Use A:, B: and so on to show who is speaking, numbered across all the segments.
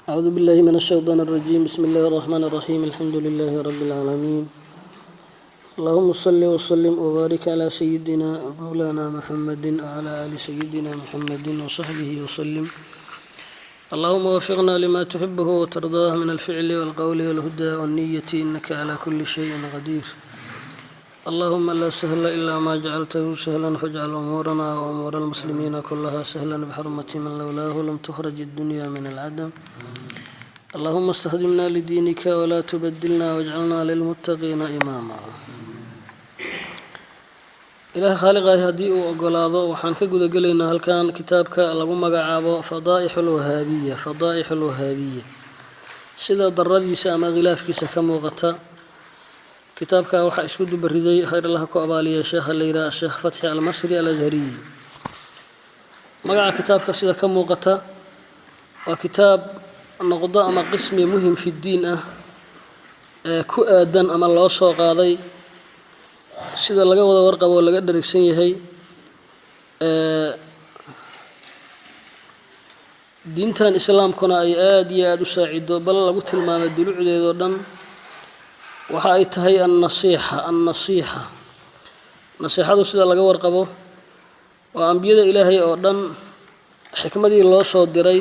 A: أعوذ بالله من الشيطان الرجيم. بسم الله الرحمن الرحيم. الحمد لله رب العالمين. اللهم صل وسلم وبارك على سيدنا مولانا محمد وعلى آل سيدنا محمد وصحبه وسلم. اللهم وفقنا لما تحبه وترضاه من الفعل والقول والهدى والنية، إنك على كل شيء قدير. اللهم لا سهل إلا ما جعلته سهلا، فاجعل أمورنا وأمور المسلمين كلها سهلا، بحرمة من لولاه لم تخرج الدنيا من العدم. اللهم استخدمنا لدينك ولا تبدلنا، واجعلنا للمتقين إماما. Ilaah khaaliqahi haddii uu ogolaado, waxaan ka guda gelaynaa halkan kitaabka lagu magacaabo Fadaa'ix Alwahaabiya. Fadaa'ix Alwahaabiya, sida daradiisa ama khilaafkiisa ka muuqata, kitaabka waxaa isku dubariday, khayr allaha ku abaaliya, sheekha la yidhaha Sheekh Fatxi Almasri Alashariyi. Magaca kitaabka sida ka muuqata, waa kitaab noqdo ama qismi muhim fi ddiin ah ee ku aadan ama loo soo qaaday. Sida laga wada warqabo oo laga dherigsan yahay, diintan islaamkuna ay aada iyo aada u saacido, bal lagu tilmaamay dulucdeedoo dhan waxa ay tahay annasiixa. Annasiixa, nasiixadu, sida laga warqabo, waa ambiyada Ilaahay oo dhan xikmadii loo soo diray,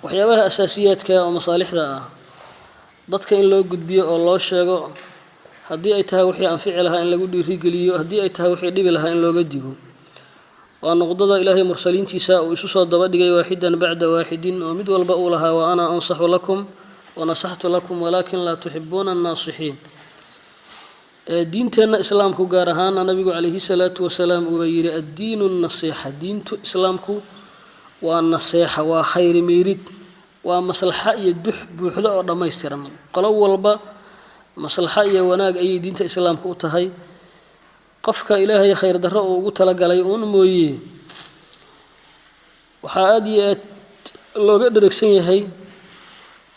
A: waxyaabaha asaasiyaadka oo masaalixda ah dadka in loo gudbiyo oo loo sheego, haddii ay tahay wixii anfici lahaa in lagu dhiirigeliyo, haddii ay tahay wixii dhibi lahaa in looga digo. Waa nuqdada Ilaahay mursaliintiisa uu isu soo daba dhigay waaxidan bacda waaxidin, oo mid walba uu lahaa: "Wa ana ansaxu lakum wanasaxtu lakum, walaakin laa tuxibuuna annaasixiin." Diinteenna islaamku, gaar ahaana Nabigu calayhi salaatu wasalaam uuba yidhi: "Addiinu nasiixa." Diintu islaamku waa naseexa, waa khayr miirid, waa maslaxa iyo dux buuxda oo dhammaystiran. Qolo walba maslaxa iyo wanaag ayay diinta islaamka u tahay. Qofka Ilaahay khayr darro uu ugu talagalay uun mooye. Waxaa aada iyo aad looga dheregsan yahay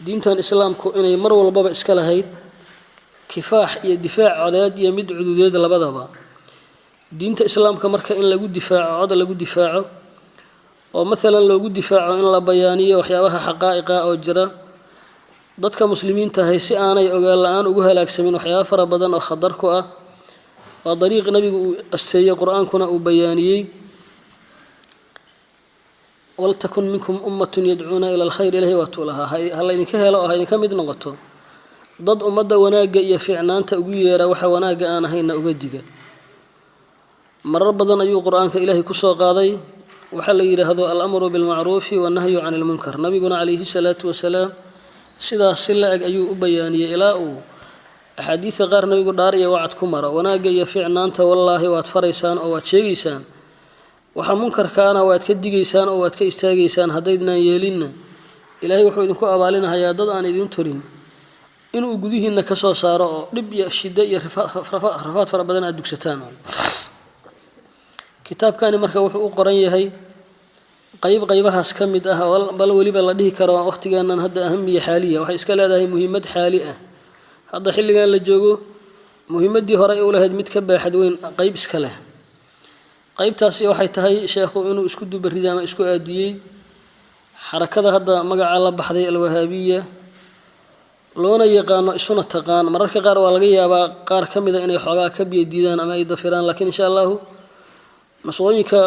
A: diintan islaamku inay mar walbaba iska lahayd kifaax iyo difaac codeed iyo mid cududeed labadaba. Diinta islaamka marka in lagu difaaco cod, lagu difaaco oo maalan loogu difaaco in la bayaaniyo waxyaabaha xaqaa'iqa oo jira, dadka muslimiintahay si aanay ogaan la-aan ugu halaagsamin waxyaaba fara badan oo khatar ku ah, waa dariiq Nabigu uu asteeyey, Qur-aankuna uu bayaaniyey. "Waltakun minkum ummatun yadcuuna ila alkhayr", Ilahay waatuu lahaa, ha laydinka helo oo ha idinka mid noqoto dad ummadda wanaagga iyo fiicnaanta ugu yeera, waxa wanaagga aan ahaynna uga diga. Marar badan ayuu Qur-aanka Ilaahay kusoo qaaday waxaa la yidhaahdo alamru bilmacruufi wannahyu can ilmunkar. Nabiguna calayhi salaatu wasalaam sidaas si la eg ayuu u bayaaniyey, ilaa uu axaadiidta qaar Nabigu dhaar iyo wacad ku maro: wanaagga iyo fiicnaanta wallaahi waad faraysaan oo waad sheegaysaan, waxa munkarkaana waad ka digaysaan oo waad ka istaagaysaan, haddaydnaan yeelinna Ilaahay wuxuu idinku abaalinahayaa dad aan idin torin inuu gudihiinna ka soo saaro oo dhib iyo shiddo iyo rafaad fara badan aada dugsataan. Kitaabkani marka wuxuu u qoran yahay qayb qaybahaas ka mid ah, bal weliba la dhihi karo waqtigeennan hadda ahamiya xaaliya, waxay iska leedahay muhiimad xaali ah. Hadda xilligan la joogo muhiimaddii hore u lahayd mid ka baaxad weyn qayb iska leh. Qaybtaasi waxay tahay sheekhu inuu isku dubariday ama isku aadiyey xarakada hadda magaca la baxday Alwahaabiya loona yaqaano, isuna taqaan. Mararka qaar waa laga yaabaa qaar ka mida inay xoogaa ka biyo diidaan ama ay dafiraan, laakiin insha Allahu nusqooyinka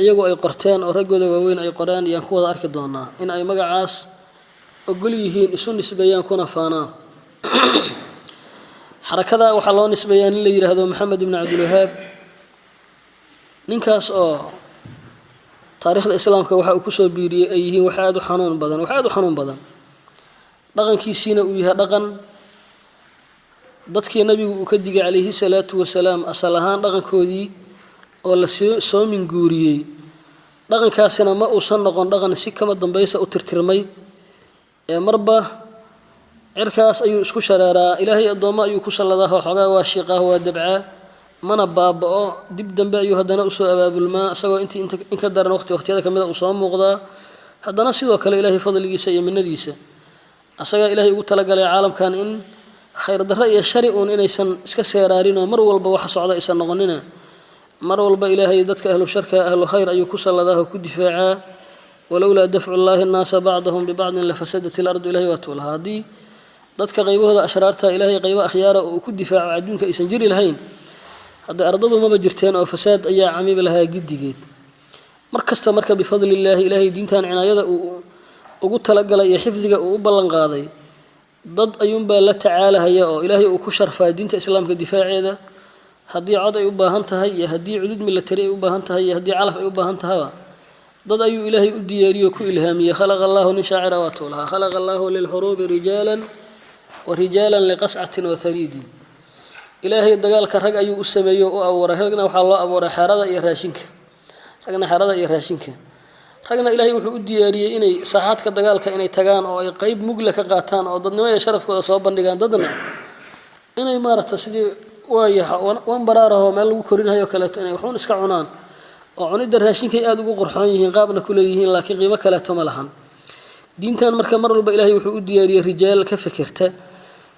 A: iyagu ay qorteen oo raggooda waaweyn ay qoreen ayaan ku wada arki doonaa in ay magacaas ogol yihiin, isu nisbeeyaan, kuna faanaan. Xarakada waxaa loo nisbeeyaa nin la yidhaahdo Maxamed ibn Cabdilwahaab, ninkaas oo taariikhda islaamka waxa uu kusoo biiriyey ay yihiin wax aada u xanuun badan, wax aada u xanuun badan. Dhaqankiisiina uu yahay dhaqan dadkii Nabigu uu ka digay calayhi salaatu wasalaam, asal ahaan dhaqankoodii oo la soo minguuriyey. Dhaqankaasina ma uusan noqon dhaqan si kama dambaysa u tirtirmay, ee marba cirkaas ayuu isku shareeraa. Ilaahay addoommo ayuu ku salladaa, xoogaa waa shiiqaah, waa dabcaa, mana baaba'o. Dib dambe ayuu haddana usoo abaabulmaa, isagoo intii in ka daran waqti waqtiyada kamida uu soo muuqdaa. Haddana sidoo kale Ilaahay fadligiisa iyo minnadiisa, asagaa Ilaahay ugu talagalay caalamkan in khayr darro iyo shari uun inaysan iska seeraarin oo mar walba waxa socda aysan noqonina. Mar walba Ilaahay dadka ahlu sharka ahlu khayr ayuu ku salladaa oo ku difaacaa. Walowlaa dafcu llaahi annaasa bacdahum bibacdin lafasadat ilardu. Ilahay waa tuu lahaa, haddii dadka qaybahooda ashraarta Ilaahay qaybo akhyaara oo uu ku difaaco adduunka aysan jiri lahayn, hadda ardadu maba jirteen oo fasaad ayaa camibi lahaa giddigeed. Mar kasta marka bifadli illaahi, Ilaahay diintan cinaayada uu ugu talagalay iyo xifdiga uu u ballan qaaday, dad ayuunbaa la tacaalahaya oo Ilaahay uu ku sharfaa diinta Islaamka difaaceeda. Haddii cod ay u baahan tahay iyo haddii cudud milatari ay u baahan tahay iyo haddii calaf ay u baahan tahaba, dad ayuu Ilaahay u diyaariyo, ku ilhaamiyey. Khalaqa Allahu, nin shaacira waa tuu lahaa, khalaqa Allahu lilxuruubi rijaalan wa rijaalan liqascatin wa hariidin. Ilaahay dagaalka rag ayuu u sameeyey oo u abuuray. Ragna waxaa loo abuuray xeerada iyo raashinka, ragna xeerada iyo raashinka, ragna Ilaahay wuxuu u diyaariyey inay saaxaadka dagaalka inay tagaan oo ay qeyb mugle ka qaataan oo dadnimo iyo sharafkooda soo bandhigaan, dadna inay maaragta sidii waayaha wan baraaraho meel lagu korinayo kaleeto inay waxuun iska cunaan, oo cunidda raashinkay aada ugu qurxoon yihiin, qaabna ku leeyihiin, laakiin qiimo kaleeto ma lahan. Diintan marka mar walba Ilaahay wuxuu u diyaariyey rijaal ka fikirta,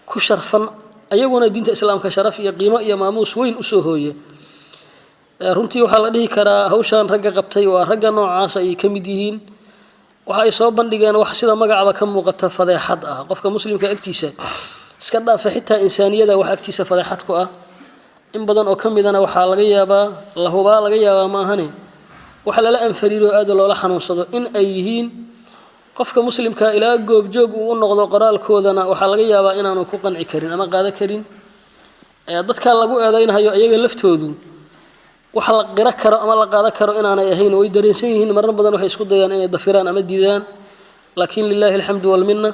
A: ku sharfan, ayaguna diinta Islaamka sharaf iyo qiimo iyo maamuus weyn usoo hooya. Runtii waxaa la dhihi karaa hawshan ragga qabtay waa ragga noocaas ayay ka mid yihiin. Waxa ay soo bandhigeen wax sida magacaba ka muuqata fadeexad ah, qofka muslimka agtiisa iska dhaafa, xitaa insaaniyada wax agtiisa fadeexad ku ah. In badan oo ka midana waxaa laga yaabaa, lahubaa laga yaabaa ma ahane, waxa lala anfariiro aada loola xanuunsado in ay yihiin. Qofka muslimka ilaa goobjoog uu u noqdo qoraalkoodana waxaa laga yaabaa inaanu ku qanci karin ama qaado karin. Dadka lagu eedeynhayo iyaga laftoodu wax la qiro karo ama la qaado karo inaanay ahayn way dareensan yihiin. Marar badan waxay isku dayaan inay dafiraan ama diidaan, laakiin lilaahi alxamdu walminna,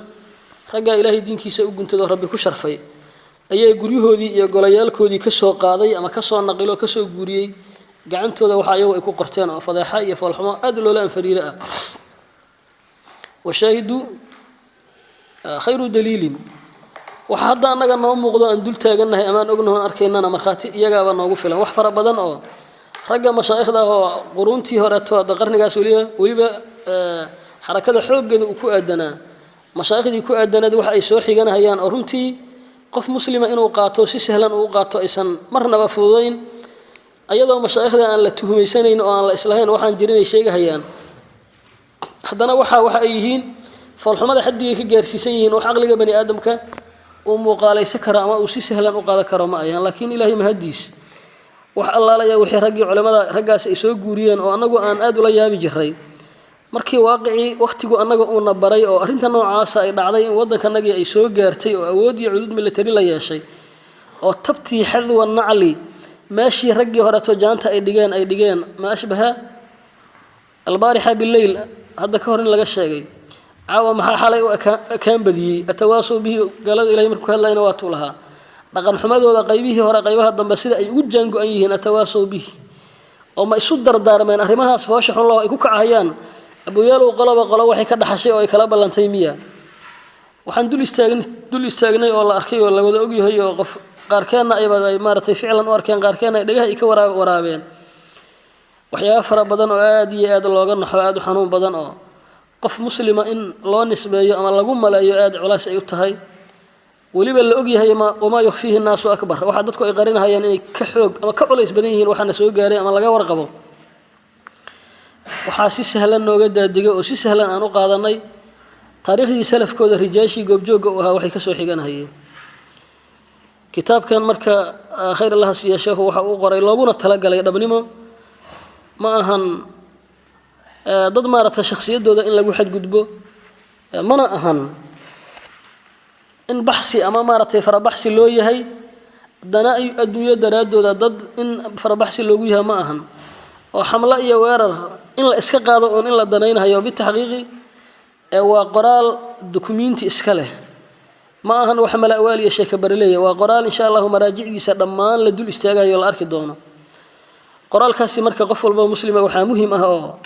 A: raggaa Ilaahay diinkiisa u guntado, Rabbi ku sharfay, ayaa guryahoodii iyo golayaalkoodii kasoo qaaday ama kasoo naqilo, kasoo guuriyey gacantooda waxa iyagu ay ku qorteen oo fadeexa iyo foolxumo aada loola anfariiro ah. Washaahidu khayru daliilin. Waxa hadda annaga noo muuqdo, aan dul taagannahay amaan ognahoon arkaynana, markhaati iyagaaba noogu filan. Wax fara badan oo ragga mashaa'ikhda ah oo quruuntii horeeto, hadda qarnigaas weliba xarakada xooggeeda uu ku aadanaa, mashaaikhdii ku aadanaed, waxa ay soo xiganahayaan oo runtii qof muslima inuu qaato si sahlan uu qaato aysan marnaba fududayn, ayadoo mashaa'ikhda aan la tuhumaysanayn oo aan la islahayn waxaan jirinay sheegahayaan, haddana waxa ay yihiin foolxumada xaddigay ka gaarsiisan yihiin wax caqliga bani aadamka uu muuqaalaysan karo ama uu si sahlan u qaadan karo ma ayaan. Laakiin Ilaahay mahadiis, wax allaalaya wixii raggii culimada raggaas ay soo guuriyeen oo annagu aan aada ula yaabi jiray, markii waaqicii wakhtigu annaga uuna baray oo arrinta noocaasa ay dhacday, in waddankanagii ay soo gaartay oo awood iyo cudud military la yeeshay, oo tabtii xadwa nacli meeshii raggii horeeto jaanta ay dhigeen ay dhigeen, ma ashbaha albaarixa bileyl, hadda ka hor in laga sheegay caawa maxaa xalay u ekaan badiyey. Atawaasow bihi, gaalada Ilahay markuu ka hadlayna waa tuu lahaa dhaqan xumadooda qaybihii hore qaybaha dambe sida ay ugu jaango-an yihiin. Atawaasow bihi, oo ma isu dardaarmeen arrimahaas foosha xun loo ay ku kacahayaan abuyaalow qoloba qolo waxay ka dhaxashay oo ay kala ballantay miya? Waxaan dul istaagnay oo la arkay oo la wada ogyahay oo qof qaarkeenna ayba ay maaragtay ficlan u arkeen, qaarkeenna ay dhagaha ay ka waraabeen, waxyaaba fara badan oo aada iyo aada looga naxo, aada u xanuun badan, oo qof muslima in loo nisbeeyo ama lagu maleeyo aada culays ay u tahay. Weliba la ogyahay ma wamaa yukhfiihi nnaasu akbar, waxaa dadku ay qarinahayaan inay ka xoog ama ka culays badan yihiin waxaana soo gaaray ama laga warqabo. Waxaa si sahlan nooga daadegay oo si sahlan aan u qaadanay taariikhdii salafkooda rijaashii goobjoogga u ahaa waxay kasoo xiganahayeen kitaabkan. Marka khayr allaha siiya sheekhu, waxa uu qoray looguna talagalay dhabnimo, ma ahan dad maaragtay shakhsiyaddooda in lagu xadgudbo, mana ahan in baxsi ama maaragtay farabaxsi loo yahay dana adduunyo daraaddooda dad in farabaxsi loogu yahay ma ahan, oo xamlo iyo weerar in la iska qaado oon in la danaynhayo. Bitaxqiiqi ee waa qoraal dukumiinti iska leh, ma ahan wax mala-awaal iyo sheeka barileeya. Waa qoraal insha Allahu maraajicdiisa dhammaan la dul istaagayo, la arki doono qoraalkaasi. Marka qof walba muslima waxaa muhiim ah oo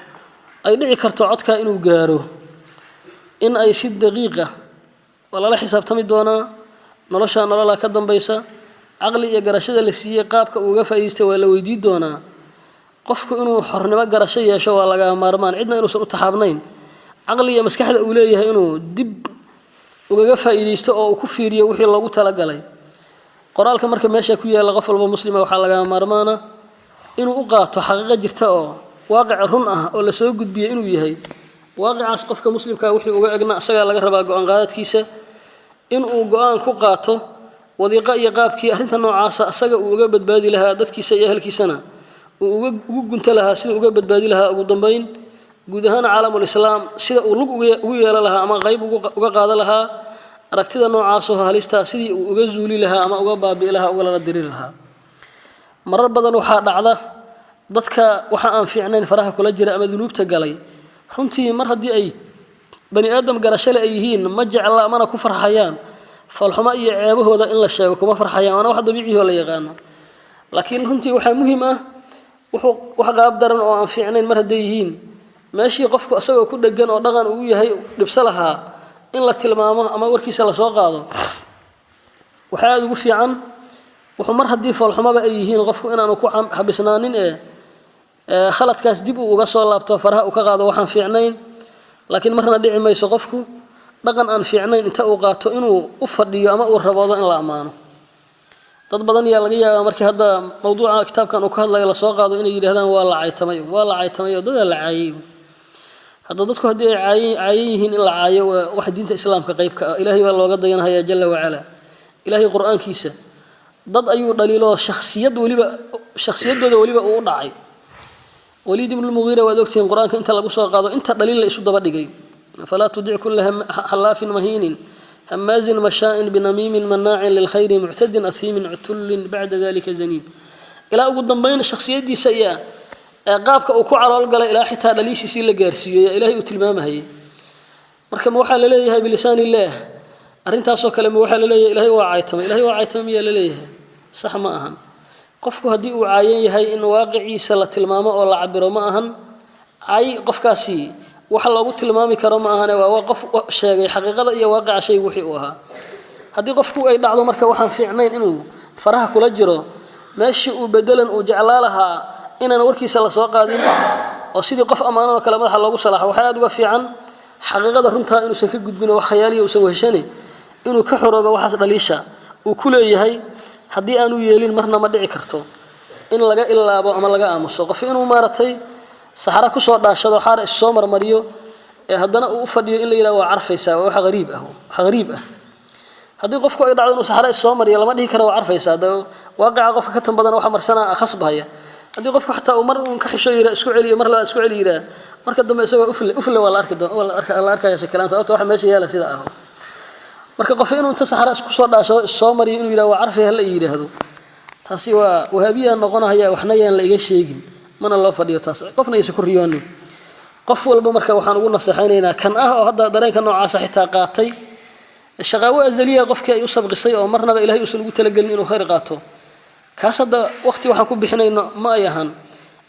A: ay dhici karto codkaa inuu gaaro in ay si daqiiqa waa lala xisaabtami doonaa. Noloshaa nololaa ka dambaysa, caqli iyo garashada la siiyey qaabka uuga faa'iidaysta waa la weydii doonaa. Qofku inuu xornimo garasho yeesho waa laga maarmaan, cidna inuusan u taxaabnayn, caqli iyo maskaxda uu leeyahay inuu dib ugaga faa'iidaysto oo uu ku fiiriyo wixii loogu talagalay. Qoraalka marka meesha ku yaalla, qof walba muslima waxaa laga maarmaana inuu u qaato xaqiiqo jirta oo waaqic run ah oo lasoo gudbiyey inuu yahay. Waaqicaas qofka muslimkaa wuxuu uga egna isagaa laga rabaa go-aan qaadadkiisa, inuu go-aan ku qaato wadiiqo iyo qaabkii arrinta noocaasa asaga uu uga badbaadi lahaa, dadkiisa iyo ahalkiisana uu ugu gunto lahaa sida uga badbaadi lahaa, ugu dambayn guud ahaan caalamulislaam sida uu lug ugu yeelan lahaa ama qayb uga qaadan lahaa aragtida noocaasoo halistaa, sidii uu uga zuuli lahaa ama uga baabi'i lahaa, uga lala diri lahaa. Marar badan waxaa dhacda dadka waxa aan fiicnayn faraha kula jira ama dunuubta galay, runtii mar haddii ay bani aadam garashale ay yihiin, ma jecla mana ku farxayaan falxumo iyo ceebahooda in la sheego, kuma farxayaan, waana wax dabiiciho la yaqaano. Laakiin runtii waxaa muhiim ah, wuxuu wax qaab daran oo aan fiicnayn mar hadday yihiin, meeshii qofku isagoo ku dhegan oo dhaqan uu yahay dhibso lahaa in la tilmaamo ama warkiisa lasoo qaado, waxaa aada ugu fiican wuxuu mar haddii foolxumaba ay yihiin qofku inaanu ku xabisnaanin ee khaladkaas dib uu uga soo laabto, faraha uu ka qaado waxaan fiicnayn. Laakiin marna dhici mayso qofku dhaqan aan fiicnayn inta uu qaato inuu u fadhiyo ama uu raboodo in la ammaano. Dad badan yaa laga yaabaa markii hadda mawduuca kitaabkan uu ka hadlayo lasoo qaado inay yidhahdaan waa la caytamay, waa la caytamay oo dadaa la caayay. Hadda dadku haddii ay caayan yihiin, in la caayo waa wax diinta islaamka qayb ka ah. Ilaahay baa looga dayanhayaa jalla wacala. Ilaahay qur-aankiisa dad ayuu dhaliiloo shakhsiyad weliba, shakhsiyaddooda weliba uu u dhacay. Waliid ibnu lmugiira waad ogtihiin, qur-aanka inta lagu soo qaado inta dhaliil la isu daba dhigay: falaa tudic kulla xallaafin mahiinin hamaazin mashaa'in binamiimin manaacin lilkhayri muctadin ahiimin cutullin bacda dalika zaniim, ilaa ugu dambayn shakhsiyaddiisa iyo qaabka uu ku calool galay, ilaa xitaa dhaliishiisii la gaarsiiyo yaa ilaahay uu tilmaamahayay. Marka ma waxaa laleeyahay bilisaan illaah arrintaasoo kale? Ma waxaa laleeyahay Ilahay waa caytamay, Ilahay waa caytamay miyaa laleeyahay? Sax ma ahan. Qofku haddii uu caayan yahay, in waaqiciisa la tilmaamo oo la cabiro ma ahan cay. Qofkaasi wax loogu tilmaami karo ma ahane, waa qof sheegay xaqiiqada iyo waaqica shaygu wixii uu ahaa. Haddii qofku ay dhacdo marka waxaan fiicnayn inuu faraha kula jiro, meeshii uu bedelan uu jeclaa lahaa inaan warkiisa lasoo qaadin oo sidii qof ammaanan oo kale madaxa loogu salaaxo, waxaa aada uga fiican xaqiiqada runtaa inuusan ka gudbin oo wax khayaaliya uusan weheshani, inuu ka xoroobo waxaas dhaliisha uu ku leeyahay. Haddii aanu yeelin, marna ma dhici karto in laga ilaabo ama laga aamuso. Qof inuu maaragtay saxaro kusoo dhaashado, xaara issoo marmariyo, ee haddana uu u fadhiyo in la yidhaha waa carfaysaa, waa wax hariib ah, wax hariib ah. Haddii qofku ay dhacdo inuu saxaro issoo mariyo, lama dhihi karo waa carfaysaa. De waaqica qofka ka tan badan waxa marsanaa khasbahaya. Haddii qofku xataa uu mar uun ka xisho yidhaa isku celiyo, mar labaad isku celi yidhaa, marka dambe isagoo ufle ufle waa la arki doon, waa la arkaya shakalaan, sababta waxa meesha yaala sida ah. Marka qof inuu inta saxara isku soo dhaashado issoo mariyo inuu yidhaha waa carfay hala yidhaahdo, taasi waa wahaabiyaan noqonahaya, waxna yaan la iga sheegin, mana loo fadhiyo taas, qofna aysan ku riyoonin. Qof walba marka waxaan ugu naseexaynaynaa kan ah oo hadda dareenka noocaasa xitaa qaatay, shaqaawo azaliya qofkii ay u sabqisay oo marnaba Ilahay uusan ugu talagelin inuu khayr qaato, kaas hadda waqti waxaan ku bixinayno ma ay ahan.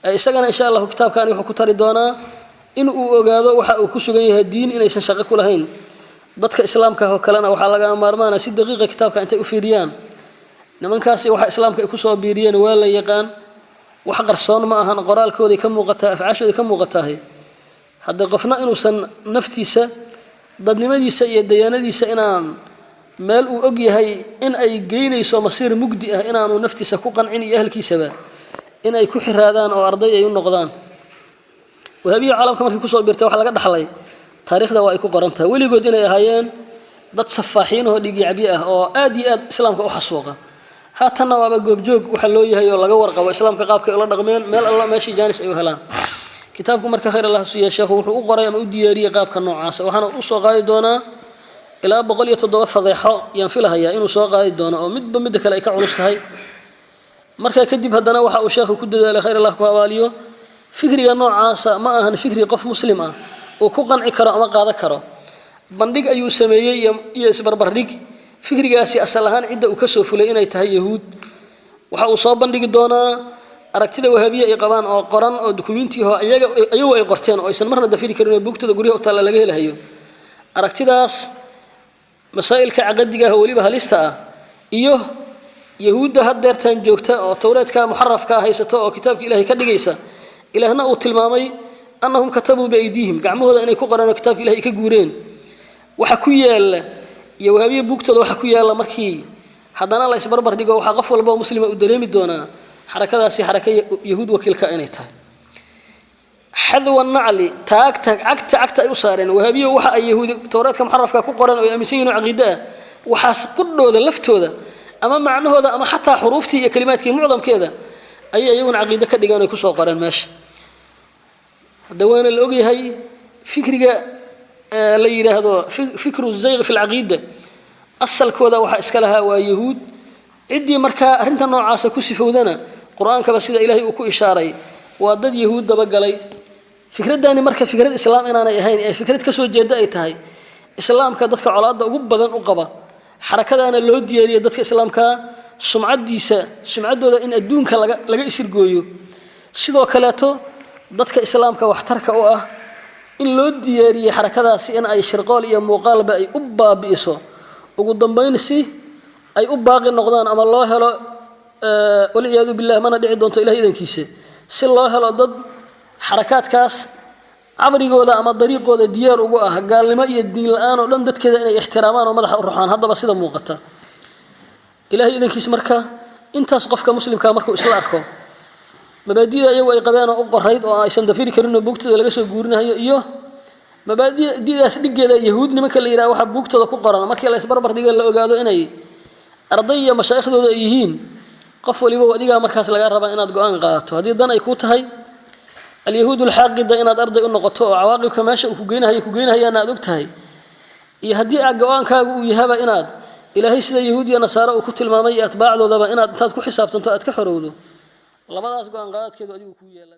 A: Isagana insha Allahu kitaabkani wuxuu ku tari doonaa in uu ogaado waxa uu ku sugan yahay diin inaysan shaqo ku lahayn. Dadka islaamka oo kalena waxaa laga maarmaana si daqiiqa kitaabka intay u fiiriyaan. Nimankaasi waxa islaamka ay kusoo biiriyeen waa la yaqaan, wax qarsoon ma ahan, qoraalkooday ka muuqataa, afcaashooday ka muuqataahay. Hadda qofna inuusan naftiisa, dadnimadiisa iyo dayaanadiisa inaan meel uu og yahay in ay geynayso masiir mugdi ah inaanu naftiisa ku qancin iyo ahlkiisaba in ay ku xiraadaan oo arday ay u noqdaan. Wahaabiya caalamka markay kusoo biirtay waxa laga dhaxlay taariikhda waa ay ku qoran tahay, weligood inay ahaayeen dad safaaxiin oo dhiigyacbi ah oo aad iyo aad islaamka u xasuuqa. Haatanna waaba goobjoog waxa loo yahay oo laga warqabo islaamka qaabkay ula dhaqmeen meel alla meeshii jaanis ay u helaan. Kitaabku marka khayr Allah siiya sheekhu wuxuu u qoray ama u diyaariyey qaabka noocaasa, waxaana u soo qaadi doonaa ilaa 107 fadeexo yaan filahayaa inuu soo qaadi doono, oo midba midda kale ay ka culus tahay. Markaa kadib haddana waxa uu sheekhu ku dadaalay, khayr Allah ku abaaliyo, fikriga noocaasa ma ahan fikri qof muslim ah uu ku qanci karo ama qaadan karo. Bandhig ayuu sameeyey iyo isbarbardhig fikrigaasi asal ahaan cidda uu kasoo fulay inay tahay yahuud. Waxa uu soo bandhigi doonaa aragtida wahaabiya ay qabaan oo qoran oo dukumiintiiho iyaga iyagu ay qorteen oo aysan marna dafiri karin oo buugtooda guryaha u taalla laga helahayo. Aragtidaas masaa'ilka caqadiga ah oo weliba halista ah iyo yahuudda haddeertan joogta oo towreedka muxarafka haysata oo kitaabka Ilaahay ka dhigaysa, Ilaahna uu tilmaamay annahum katabuu biaydiihim, gacmahooda inay ku qoreen oo kitaabka Ilahay ka guureen, waxa ku yaalla iyo wahaabiya buugtooda waxa ku yaalla markii haddana la isbarbar dhigo, waxaa qof walba oo muslima uu dareemi doonaa xarakadaasi xaraka yahuud wakiilka inay tahay. Xadwa nacli, taagta cagta cagta ay u saareen Wahaabiyo waxa ay Yahuudi Towraadka muxarafka ku qoran oo ay aaminsan yihiin oo caqiide ah, waxaas qudhooda laftooda ama macnahooda ama xataa xuruuftii iyo kalimaadkii mucdamkeeda ayay iyaguna caqiide ka dhigeen, ay kusoo qoreen meesha. Hadda waana la ogyahay fikriga la yidhaahdo fikru zayq fi lcaqiida, asalkooda waxaa iska lahaa waa Yahuud. Ciddii markaa arrinta noocaasa ku sifowdana, Qur-aankaba sida Ilaahay uu ku ishaaray, waa dad Yahuud dabagalay. Fikraddaani marka fikrad Islaam inaanay ahayn ee fikrad kasoo jeeda ay tahay Islaamka dadka colaadda ugu badan u qaba, xarakadaana loo diyaariyay dadka Islaamkaa sumcaddiisa, sumcaddooda in adduunka laga isirgooyo, sidoo kaleeto dadka Islaamka waxtarka u ah in loo diyaariyey xarakadaasi in ay shirqool iyo muuqaalba ay u baabi'iso, ugu dambayn si ay u baaqi noqdaan ama loo helo, walciyaadu billah, mana dhici doonto Ilahay idankiisa, si loo helo dad xarakaadkaas cabrigooda ama dariiqooda diyaar ugu ah gaalnimo iyo diin la-aan oo dhan dadkeeda inay ixtiraamaan oo madaxa u ruxaan. Haddaba sida muuqata, Ilahay idankiis, marka intaas qofka muslimkaa markuu isla arko mabaadida iyagu ay qabeen oo u qorayd oo aysan dafiri karin oo buugtooda laga soo guurinayo, iyo mabaadidaas dhiggeeda Yahuud nimanka la yidhaha waxaa buugtooda ku qoran, markii la isbarbar dhiga la ogaado inay arday iyo mashaayikhdooda ay yihiin, qof waliba adigaa markaas lagaa rabaa inaad go-aan qaadato. Haddii dan ay kuu tahay alyahuud alxaaqida inaad arday u noqoto oo cawaaqibka meesha uu ku geynahayaana aad og tahay, iyo haddii a go-aankaagu uu yahaba inaad Ilaahay sida Yahuud iyo Nasaare uu ku tilmaamay iyo atbaacdoodaba inaad intaad ku xisaabtanto aad ka xorowdo, labadaas go-aan qaadadkeedu adigu kuu yeela.